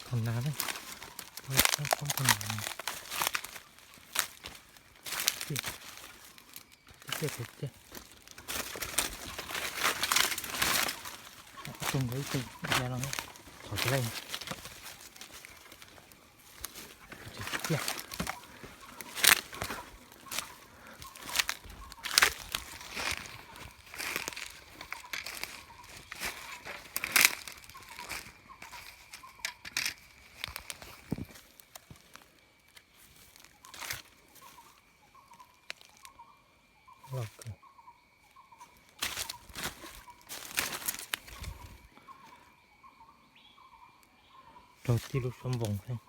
Thaum nav na, thaum nav, thaum nav, tib tiaj, tib tiaj, tug nkaus ib tug ya no, txhom tsis laij, tsis tiaj. Loj kawg. Raug tib lub suab npoos xwb.